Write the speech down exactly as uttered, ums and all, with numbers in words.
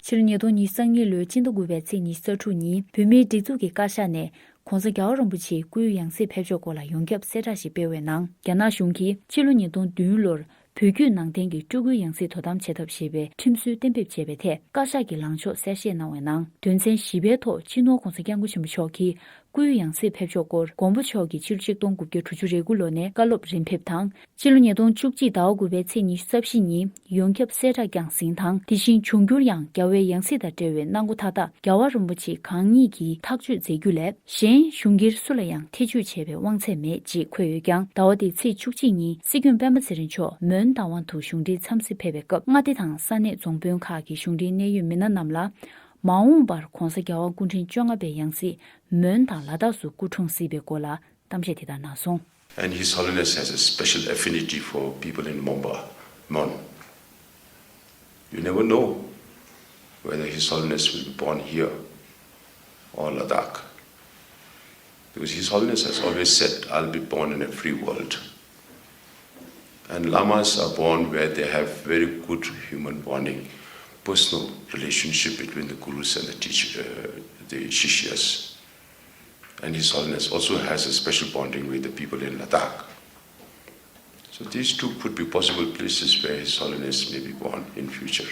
ཕྱི་ལོ་ཉིས་སྟོང་ཉི་ཤུ་རྩ་གཉིས་ལོའི་སྤྱི་ཟླ་དགུ་པའི་ཚེས་ཉི་ཤུ་རྩ་དྲུག་ཉིན་བོད་མིའི་སྒྲིག་འཛུགས་ཀྱི་བཀའ་ཤག་ནས་༧གོང་ས་༧རྒྱལ་བ་རིན་པོ་ཆེའི་སྐུའི་ཡང་སྲིད་ཕེབས་ཕྱོགས་སྐོར་ལ་ཡོངས་ཁྱབ་གསལ་བསྒྲགས་ཤིག་སྤེལ་བའི་ནང་། རྒྱ་ནག་གཞུང་གིས་ཕྱི་ལོ་ཉིས་སྟོང་བདུན་ལོར་བོད་བརྒྱུད་ནང་བསྟན་གྱི་སྤྲུལ་སྐུའི་ཡང་སྲིད་དོ་དམ་བྱེད་ཐབས་ཞེས་པའི་ཁྲིམས་སྲོལ་གཏན་འབེབས་བྱས་པའི་ཐད་བཀའ་ཤག་གི་ལངས་ཕྱོགས་གསལ་བཤད་གནང་བའི་ནང་། དོན་ཚན་བཞི་པའི་ཐོག་སྤྱི་ནོར་༧གོང་ས་༧སྐྱབས་མགོན་ཆེན་པོ་མཆོག་གིས་སྐུའི་ཡང་སྲིད་ཕེབས་ཕྱོགས་སྐོར་མགོན་པོ་མཆོག་གིས་ཕྱི་ལོ་ཆིག་སྟོང་དགུ་བརྒྱ་དྲུག་ཅུ་རེ་དགུ་ལོ་ནས་བཀའ་སློབ་རིམ་ཕེབས་དང་། ཕྱི་ལོ་ཉིས་སྟོང་བཅུ་གཅིག་ཟླ་བ་དགུ་པའི་ཚེས་ཉི་ཤུ་རྩ་བཞི་ཉིན་ཡོངས་ཁྱབ་གསལ་བསྒྲགས་བསྐྱངས་ཟིན་དང་། དེ་བཞིན་འབྱུང་འགྱུར་ཡང་རྒྱལ་བའི་ཡང་སྲིད་དང་འབྲེལ་བའི་གནང་སྒོ་མཐའ་དག་རྒྱལ་བ་རིན་པོ་ཆེ་གང་ཉིད་ཀྱིས་ཐག་གཅོད་མཛད་རྒྱུ་ལས་གཞན་གཞུང་སྒེར་སུ་ལ་ཡང་ཐེ་བྱུས་བྱས་པའི་དབང་ཚད་མེད་ཅེས་འཁོད་ཡོད་ཀྱང་། ཟླ་བ་འདིའི་ཚེས་བཅུ་གཅིག་ཉིན་སྲིད་སྐྱོང་སྤེན་པ་ཚེ་རིང་མཆོག་མོན་རྟ་དབང་དུ་གཞུང་འབྲེལ་འཚམས་གཟིགས་ཕེབས་པའི་སྐབས། མངའ་སྡེ་དང་ས་གནས་རྫོང་དཔོན་ཁག་གི་གཞུང་འབྲེལ་གནད་ཡོད་མི་སྣ་རྣམས་ལ། མ་འོངས་པར་༧གོང་ས་༧རྒྱལ་བ་སྐུ་ཕྲེང་བཅོ་ལྔ་པའི་ཡང་སྲིད་མོན་དང་ལ་དྭགས་སུ་སྐུ་འཁྲུངས་སྲིད་པའི་སྐོར་ལ་གཏམ་བཤད་དེ་ལྟར་གནང་སོང་། And His Holiness has a special affinity for people in Momba, Mon. You never know whether His Holiness will be born here or Ladakh. Because His Holiness has always said, "I'll be born in a free world." And lamas are born where they have very good human bonding, personal relationship between the gurus and the teach-, uh, the shishyas. And His Holiness also has a special bonding with the people in Ladakh. So these two could be possible places where His Holiness may be born in future.